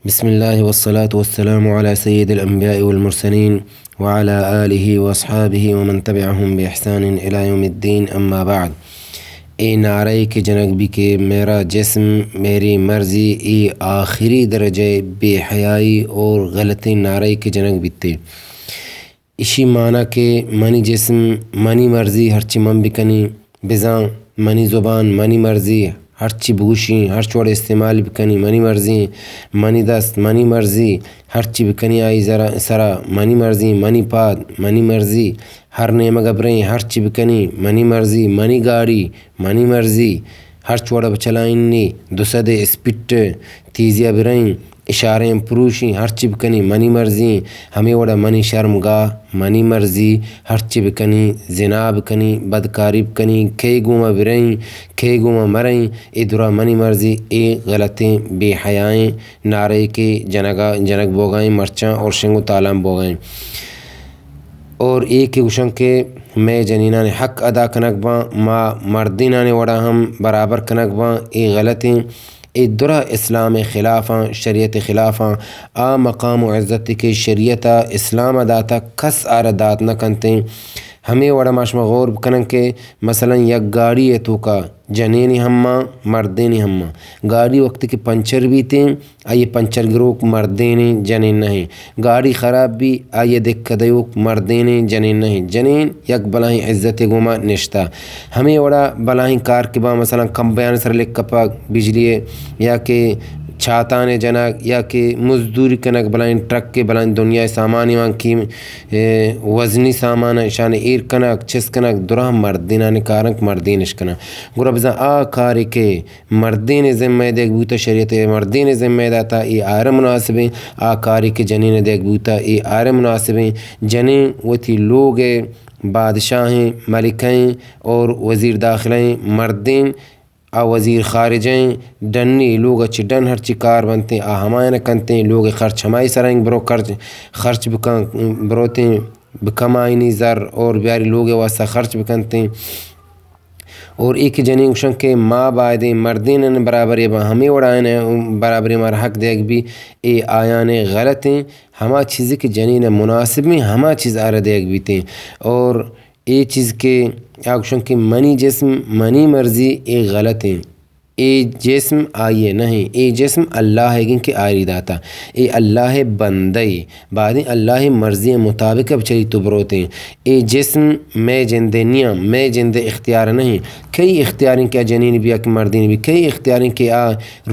بسم اللہ والصلاة والسلام علی سید الانبیاء والمرسلین وعلی آلہ واصحابہ ومن تبعهم بإحسان الی یوم الدین، اما بعد۔ اے نعرہ کہ جنگ بی کہ میرا جسم میری مرضی، اے آخری درجہ بے حیائی اور غلطیں نعرہ کہ جنگ بیتے۔ ایشی معنی کہ منی جسم، منی مرضی، ہرچی من بکنی، بزاں منی زبان، منی مرضی، ہرچی بگوشی، ہرچ وڑ استعمال بکنی، منی مرضی، منی دست، منی مرضی، ہرچی بکنی آئی زرا-، سرا، منی مرضی، منی پاد، منی مرضی، ہر نیمگ بریں، ہرچی بکنی، منی مرضی، منی گاڑی، منی مرضی، ہرچ وڑ بچلائینی، دو سد اسپیڈ تیزی ء برئیں، اشارہ ء پروشیں، ہرچی بکنیں منی مرضی، ہمے وڑ ء منی شرمگاہ منی مرضی، ہرچی بکنیں، زنا بکنیں، بدکاری بکنیں، کئی گوما برئیں، کئی گوما مرئیں، اے درا منی مرضی، اے غلطیں بے حیائیں نعرے کہ جنگا، جنگ بوگائیں مرچاں اور شنگ و تالان بوگائیں۔ اور اے کہ گوشن کہ مئے جنینانی حق ادا کنگ باں، ما مردینانی وڑا ہم برابر کنگ باں، اے غلطیں۔ اے درا اسلام خلافاں، شریعت خلافاں۔ آ مقام و عزت کہ شریعت ء اسلام ء داتا کس آرا دات نہ کنتیں۔ ہمے وڑا ما شما غور بکنن کہ مثلاً یک گاڑی ء توکا جنینی ہما، مردینی ہما۔ گاڑی وقتی کہ پنچر بیتیں، آئی پنچر گروک مردینیں، جنین نہ ایں۔ گاڑی خراب بی، آئی دکہ دیوک مردینیں، جنین نہ ایں۔ جنین یک بلاہیں عزتے گوما نشتہ۔ ہمے وڑا بلاہیں کار کہ با مثلاً کمبیان سر لک کپگ بجلی ء، یا کہ چاتان جنگ، یا کہ مزدوری کنگ، بلاہیں ٹرک ء بلاہیں دنیا ء سامانی وانکی، اے، وزنی سامان اشان ایر کنگ، چست کنگ، درا مردینانی کارنک مردین اش کنگ۔ گڑا بزاں آ کارے کہ مردین ذمہ دیگ بوتا، شریعت مردین ذمہ داتا، اے آئر مناسبیں۔ آ کارے کہ جنین دیگ بوتا، اے آئر مناسبیں۔ جنین وتی لوگ بادشاہیں، ملکہیں اور وزیر داخلہیں مردین، آ وزیر خارجہیں، ڈنی لوگ چہ ڈن ہرچی کار بنتیں، آ ہمائن کنتیں، لوگ خرچ ہمائی سرائیں، برو خرچ، خرچ بکن، بروتیں، بکمائنی زر اور بیاری لوگ واسطہ خرچ بکنتیں۔ اور اے کہ جنین گوشن کہ ما بایدیں مردینن برابری باں، ہمے وڑا آئین برابری مارا حق دیگ بی، اے آیان غلطیں۔ ہما چیزے کہ جنین مناسب ایں، ہما چیز آرا دیگ بیتیں۔ اور اے چیز کہ آ گوشن کہ منی جسم، منی مرضی، اے غلطیں۔ اے جسم آئی ء نہ ایں، اے جسم اللہ ء گیں کہ آئی داتا۔ اے اللہ ء بندہ اے۔ بایدیں اللہ ء مرضی ء مطابق ء بچلی تو بروتیں۔ اے جسم مئے جند ء نیاں، مئے جند ء اختیار ء نہ ایں۔ کئی اختیار ایں کہ آ جنین بیا کہ مردین بی، کئی اختیار ایں کہ آ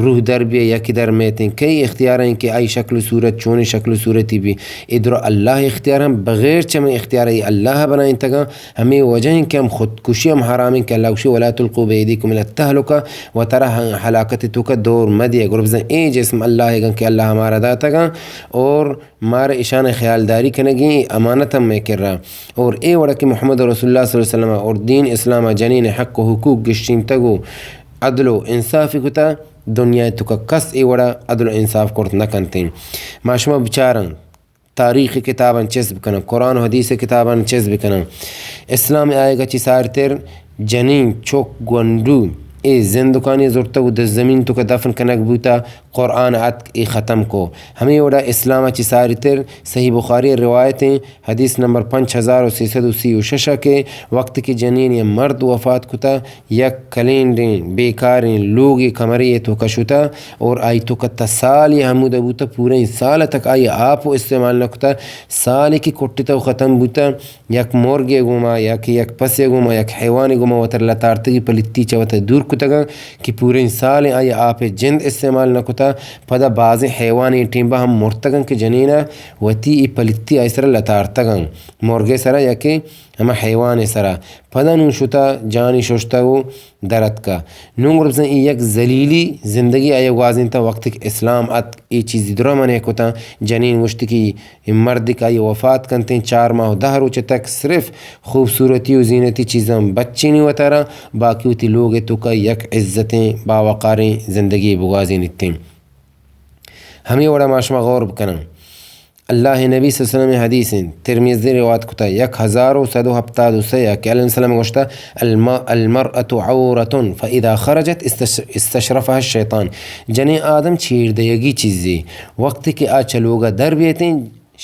روح در بیا یا کہ در میتیں، کئی اختیار ایں کہ آئی شکل و صورت چونیں شکل و صورتی بی۔ اے درا اللہ ء اختیار ہم بغیر چہ مئے اختیار ء اے اللہ ء بنائینتگاں۔ ہمے وجہ ایں کہ ہم خودکشی ہم حرام ایں کہ اللہ گوشی، ولا تلقوا بأیدیکم الی التہلکہ، وترا ہلاکت توکا دور مدیے۔ گڑا بزاں اے جسم اللہ ء گاں کہ اللہ مارا داتگاں اور مارا اشان خیالداری کنگی امانت ہم مئے کرا۔ اور اے وڑا کہ محمد رسول اللہ صلی اللہ علیہ وسلم اور دین اسلام جنین حق و حقوق گشینتگ و عدل و انصاف کتا، دنیا توکا کس اے وڑا عدل و انصاف کرت نہ کنتیں۔ ما شما بچاراں تاریخ کتاباں چست بکناں، قرآن و حدیث کتاباں چست بکناں۔ اسلام آیگا چی سارتر جنین، چک، گونڈو، اے زندکانی زرتگ و دز زمین توکا دفن کنگ بوتا، قرآن اتک اے ختم کو۔ ہمے وڑا اسلام چی سارتر صحیح بخاری روایتیں، حدیث نمبر پنچ ہزار و سیصد و سی و شش کہ وقت کہ جنین یا مرد وفات کتا، یک کلینڈیں بیکاریں لوگے کمرے ء توکا شتا اور آئی توکا تا سالے ہمودا بوتا، پوریں سال تک آئی آپ و استعمال نہ کتا، سالے کہ کٹتا و ختم بوتا، یک مرگے گوما یا کہ یک پسے گوما، یک حیوانے گوما وتر لتارتگی پلیتی چہ وتا دور کتگاں کہ پوریں سالے آئی آپ جند استعمال نہ کتا، پدا بازیں حیوانے ٹیمبا ہم مرتگاں کہ جنینا وتی ای پلیتی آئی سرا لتارتگاں، مرگے سرا یا کہ ہما حیوان ء سرا۔ پدا نوں شتا جانی ششتگ و در اتکا۔ نوں گڑا بزاں اے یک ذلیلی زندگی آئی ء گوازینتا۔ وقتی کہ اسلام اتک، اے چیزی درا منع کتاں۔ جنین گوشتی کہ اے مردک آئی ء وفات کنتیں، چار ماہ و دہ روچ تک صرف خوبصورتی و زینتی چیزاں بچینی وتارا، باقی وتی لوگ ء توکا یک عزتیں باوقاریں زندگی بگوازینیتیں۔ ہمے وڑا ما شما غور بکناں۔ اللہ نبی صلی اللہ علیہ وسلم حدیث انت، ترمذی روایت کتا، یک ہزار و صد و ہپتاد و سہ، کہ علیہ السلام گوشتا، الم-، المرأة عورة فإذا خرجت استش-، استشرفها الشیطان۔ جنین آدم چیر دیگی چیزی، وقتی کہ آ چلوگا در بیتیں،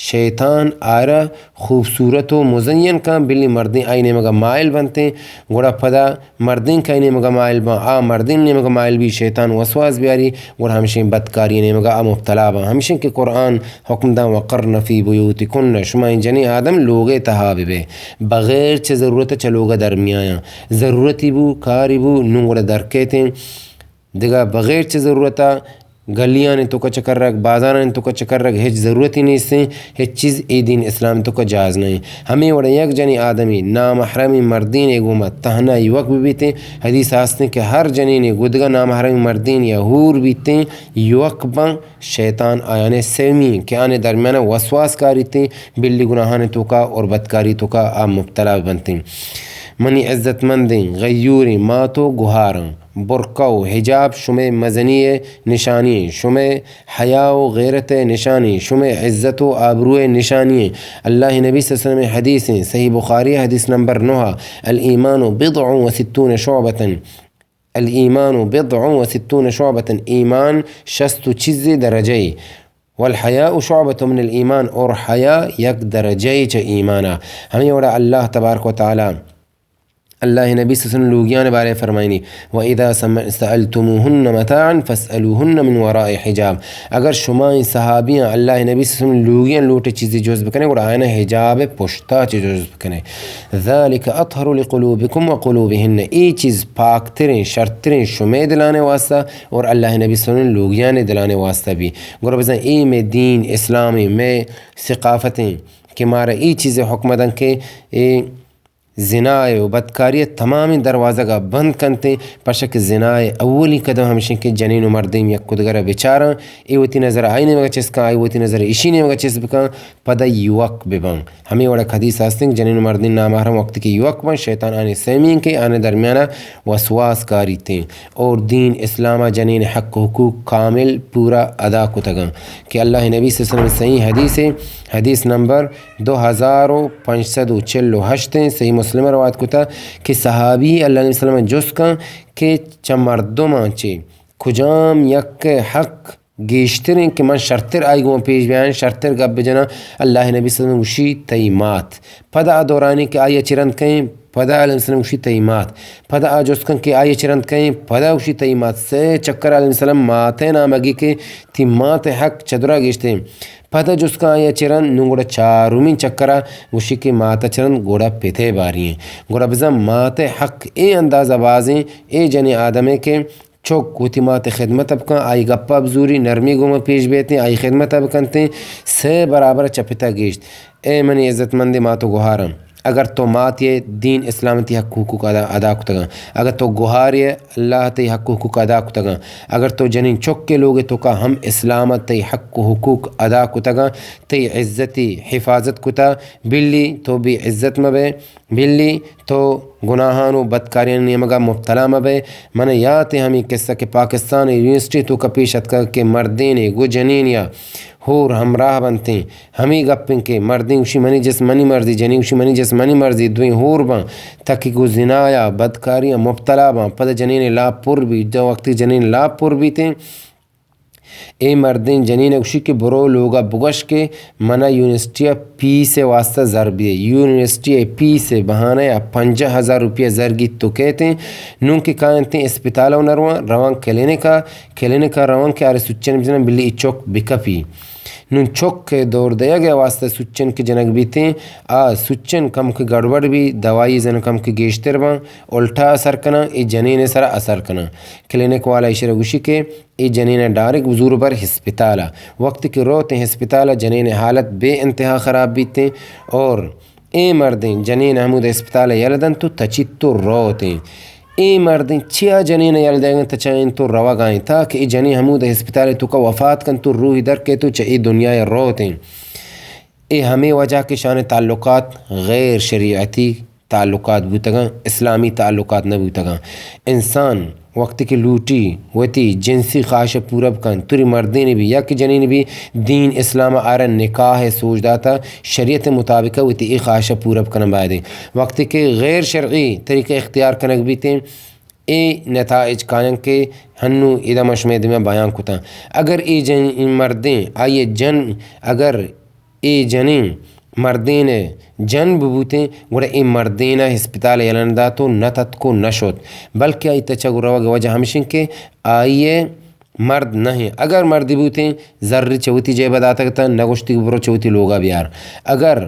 شیطان آرا خوبصورت و مزین کن، بلی مردین آئی نیمگا مائل بنتیں، گڑا پدا مردین کئی نیمگا مائل باں، آ مردین نیمگا مائل بی، شیطان وسواس بیاری، گڑا ہمشیں بدکاری نیمگا آ مبتلا باں۔ ہمشیں کہ قرآن حکم داں، وقرن فی بیوتکن، شما این جنین آدم لوگے تہا ببے، بغیر چہ ضرورت چہ لوگا در میایاں۔ ضرورتی بو، کاری بو، نون گڑا در کیتیں۔ دگہ بغیر چہ ضرورتا گلیانی توکا چکرگ، بازارانی توکا چکرگ ہچ ضرورتی نیستیں، ہچ چیز اے دین اسلام توکا جائز نہیں۔ ہمیں وڑا یک جنی آدمی نامحرمی مردین گوما تہنا یوک ببیتیں، حدیث ہستیں کہ ہر جنین گدگا نامحرمی مردین یا حور بیتیں، یوک بن، شیطان آیانے سیمی کہ آنے درمیان وسواس کاریتیں، بلی گناہانی توکا اور بدکاری توکا آ مبتلا بنتیں۔ منی عزت مندیں غیوریں مات و گہاراں، برقع و حجاب شمئے مزنی ء نشانی، شمئے حیا و غیرت ء نشانی، شمئے عزت و آبرو ء نشانی۔ اللہ نبی صلی اللہ علیہ وسلم حدیث، صحیح بخاری حدیث نمبر نو، الایمان بضع و ستون شعبة، الایمان بضع و ستون شعبة، ایمان شست و چیزے درجہ ء، والحیاء شعبة من الایمان، اور حیا یک درجہ چہ ایمان ء۔ ہمیں وڑا اللہ تبارک و تعالی اللہ نبی صلی اللہ علیہ وسلم لوگیان بارے فرمائنی، و اذا سم-، سألتموهن متاعا فاسألوهن من وراء حجاب۔ اگر شما این صحابیاں اللہ نبی صلی اللہ علیہ وسلم لوگیان لوٹ چیزی جز بکنے، گڑا آئین حجاب پشتا چی جز بکنے۔ ذالک اطہر لقلوبکم و قلوبہن۔ ای چیز پاکترین، شرترین شمے دلانے واسطہ اور اللہ نبی صلی اللہ علیہ وسلم لوگیان دلانے واسطہ بھی۔ گڑا بزن ای میں دین اسلامی، میں ثقافتیں کہ مارا ای چیز حکم دن کہ ای زنا ء و بدکاری ء تمامیں دروازگ ء بند کنت، پرچا کہ زنا ء اولی قدم ہمشیں کہ جنین و مردین یک کدگر ء بچاراں، اے وتی نظر آئی نیمگ ء چست کن، آئی وتی نظر ایشی نیمگ ء چست بکن، پدا یوک ببن۔ ہمے وڑ ء حدیث ہستیں کہ جنین و مردین نامحرم وقتی کہ یوک بن، شیطان آنے سیمین کہ آنے درمیان ء وسواس کاریتیں اور دین اسلام ء جنین حق و حقوق کامل پورا ادا کتگاں کہ اللہ نبی صلی اللہ علیہ وسلم صحیح حدیث، حدیث نمبر دو ہزار و پنچ سد و چل و ہشت ایں، صحیح مسلم ء روایت کتا کہ صحابی اللہ علیہ وسلم ء جست کن کہ چہ مردماں چہ کجام یک ء حق گیشتریں کہ من شرتر آئی گوں پیش بیاں، شرتر گپ بجناں؟ اللہ نبی صلی اللہ علیہ وسلم گوشی، تئی مات۔ پدا آ دورانی کہ آئی ء چہ رند کئیں، پدا علیہ السلام گوشی، تئی مات۔ پدا آ جست کن کہ آئی ء چہ رند کئیں، پدا گوشی، تئی مات۔ سے چکر علیہ السلام مات ء نامگی کہ تی مات ء حق چدرا گیشتیں۔ پدا جست کن آئی ء چہ رند، نوں گڑا چارمی چکر ء گوشی کہ مات ء چہ رند گڑا پت ء باری ایں۔ گڑا بزاں مات ء حق اے اندازہ بازیں، اے جنیں آدمے کہ چک وتی مات ء خدمت ء بکن، آئی گپ ء بزوری، نرمی گوما پیش بیتیں، آئی خدمت ء بکنتیں، سے برابر چہ پت ء گیشت۔ اے منی عزت مندیں مات و گہاراں، اگر تو مات ئے، دین اسلام تئی حق و حقوق ادا، ادا کتگاں۔ اگر تو گہارے، اللہ تئی حق و حقوق ادا کتگاں۔ اگر تو جنین چکے، لوگ توکا ہم اسلام تئی حق و حقوق ادا کتگاں، تئی عزتی حفاظت کتا، بلی تو بے عزت مبے، بلی تو گناہان و بدکاریان نیمگا مبتلا مبے۔ من یات ہمیں قصہ کہ پاکستان یونیورسٹی توکا پیش اتکا کہ مردین گو جنین یا ہور ہمراہ بنتیں۔ ہمے گپ انت کہ مردین گوشی منی جسم منی مرضی، جنین گوشی منی جسم منی مرضی، دوئیں ہور باں، تاکہ گوں زنایا بدکاریاں مبتلا باں، پدا جنین لاپ پر بیت، دو وقتی جنین لاپ پر بیتیں، اے مردین جنین گوشی کہ برو لوگا بگوش کہ منا یونیورسٹی فیس واسطہ زر بیے، یونیورسٹی فیس بہانہ پنجاہ ہزار روپیہ زر گیت تو کہتیں، نون کہ کائنتیں اسپتال و نروان، روان کلینکا، کلینکا روان کہ آرے سچن بزنن بلی ای چک بکپی۔ نون چک ء دور دیگ ء واسطہ سچن کہ جنگ بیتیں، آ سچن کمک گڑبڑ بی، دوائی زن کمک گیشتر باں، الٹا اثر کناں، اے جنین ء سرا اثر کناں۔ کلینک والا ایشرا گوشی کہ اے جنین ء ڈائریکٹ بزور بر ہسپتال ء۔ وقتی کہ روتیں ہسپتال ء، جنین ء حالت بے انتہا خراب بیتیں اور اے مردیں جنین ہمود ہسپتال ء یل دنت و تچیت و روتیں۔ اے مردیں چیا جنین یل دیگ انت، تچا انت و روگ ء انت، تاکہ اے جنین ہمود ہسپتال ء توکا وفات کنت و روحی در کیت و چہ اے دنیا ء روت انت۔ اے ہمے وجہ کہ شان تعلقات غیر شریعتی تعلقات بوتگاں، اسلامی تعلقات نہ بوتگاں۔ انسان وقتی کہ لوٹی وتی جنسی خواہش پورا بکن، توری مردین بی یا کہ جنین بی، دین اسلام آرا نکاح سوج داتا، شریعت مطابق وتی ای خواہش پورا بکنن بایدیں۔ وقتی کہ غیر شرعی طریقہ اختیار کنگ بیتیں، اے نتائج کایاں کہ ہنو ادا من شمئے دیما بیان کتاں۔ اگر اے جن، اے مردین، آئی جن، اگر اے جنین مردین جن ببوتیں، گڑا اے مردین ہسپتال یلہ نہ دات و نہ تتک و نہ شت، بلکہ آئی تچگ و روگ وجہ ہمشیں کہ آئی مرد نہ ہیں۔ اگر مردی بوتیں، زری چہ وتی جیبا داتگ اتاں، نہ گوشتی کہ برو چہ وتی لوگا بیار۔ اگر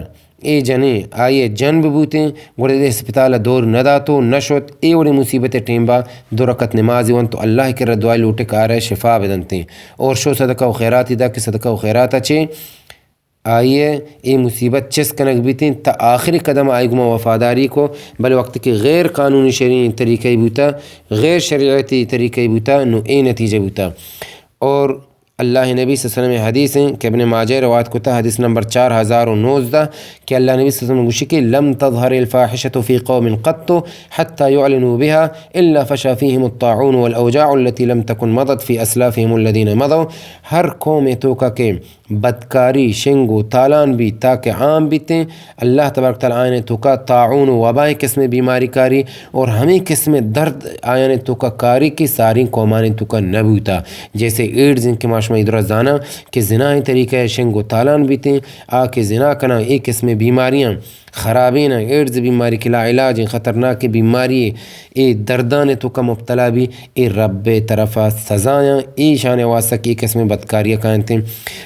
اے جنین آئی جن ببوتیں، گڑا اے ہسپتال دور نہ دات و نہ شت۔ اے وڑیں مصیبت ٹیمبا دو رکعت نمازی ونت و اللہ کرا دعائی لوٹے کہ آرا شفا بدنتیں۔ اور شو صدقہ و خیراتی دا کہ صدقہ و خیراتا چے آئی اے مصیبت چست کنگ بیتیں، تا آخری قدم آئی گما وفاداری کو، بلے وقت کہ غیر قانونی شرعی طریقہ بوتا، غیر شریعتی طریقہ بوتا، نو اے نتیجہ بوتا۔ اور اللہ نبی صلی اللہ علیہ وسلم حدیث ہیں کہ ابن ماجہ روایت کتا، حدیث نمبر چار ہزار و نوزدہ، کہ اللہ نبی صلی اللہ علیہ وسلم گوشی کہ لم تظهر الفاحشة في قوم قط حتى يعلنوا بها إلا فشى فيهم الطاعون والأوجاع التي لم تكن مضت في أسلافهم الذين مضوا۔ ہر قوم توکا کہ بدکاری شنگ و تالان بیت تاکہ عام بیتیں، اللہ تبارک تعالی آیان توکا طاعون و وبائیں قسم بیماری کاری اور ہمیں قسم درد آیان توکا کاری کہ ساریں قومان توکا نہ بوتا۔ جیسے ایڈز ہیں کہ ما شما ادرا زانا کہ زنا طریقہ شنگ و تالان بیتیں، آ کہ زنا کنا اے قسم بیماریاں خرابین انت، ایڈز بیماری کہ لا علاج انت، خطرناکیں بیماری، اے دردان توکا مبتلا بی، اے رب طرفا سزایاں، ایشان واسطہ کہ اے قسم بدکاری کاینت۔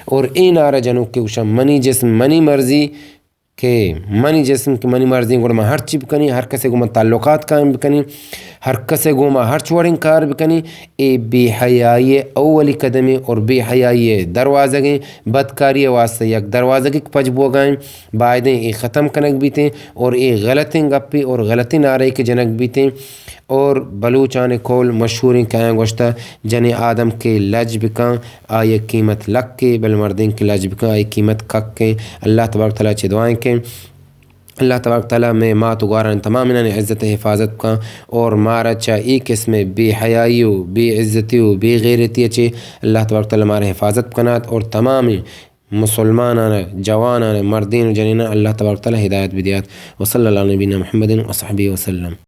اور اے نعرہ جنوک کہ گوشاں منی جسم منی مرضی، کہ منی جسم کہ منی مرضی، گڑا من ہر چی بکنی، ہر کسے گوما تعلقات قائم بکنی، ہر کسے گوما ہرچ وڑیں کار بکنی، اے بے حیائی اولی قدمے اور بے حیائی دروازگیں، بدکاری واسطہ یک دروازگے پج بوگائیں۔ بایدیں اے ختم کنگ بیتیں اور اے غلطیں گپے اور غلطیں نعرے کہ جنگ بیتیں اور بلوچان قول مشہوریں کہ آیاں گوشتہ، جنیں آدم کہ لج بکاں آئی قیمت لکے، بل مردیں کہ لج بکاں آئی قیمت ککیں۔ اللہ تبارک تعالی چہ دعائیں کہ اللہ تبارک تعالی مئے مات و گواران تمامینانی عزت حفاظت بکاں اور مارا چہ اے قسم بے حیائی و بے عزتی و بے غیرتی چہ اللہ تبارک تعالی مارا حفاظت بکنات اور تمامیں مسلمانان، جوانان، مردین و جنینان اللہ تبارک تعالی ہدایت بدیات۔ وصلی اللہ علی نبینا محمد و صحبہ وسلم۔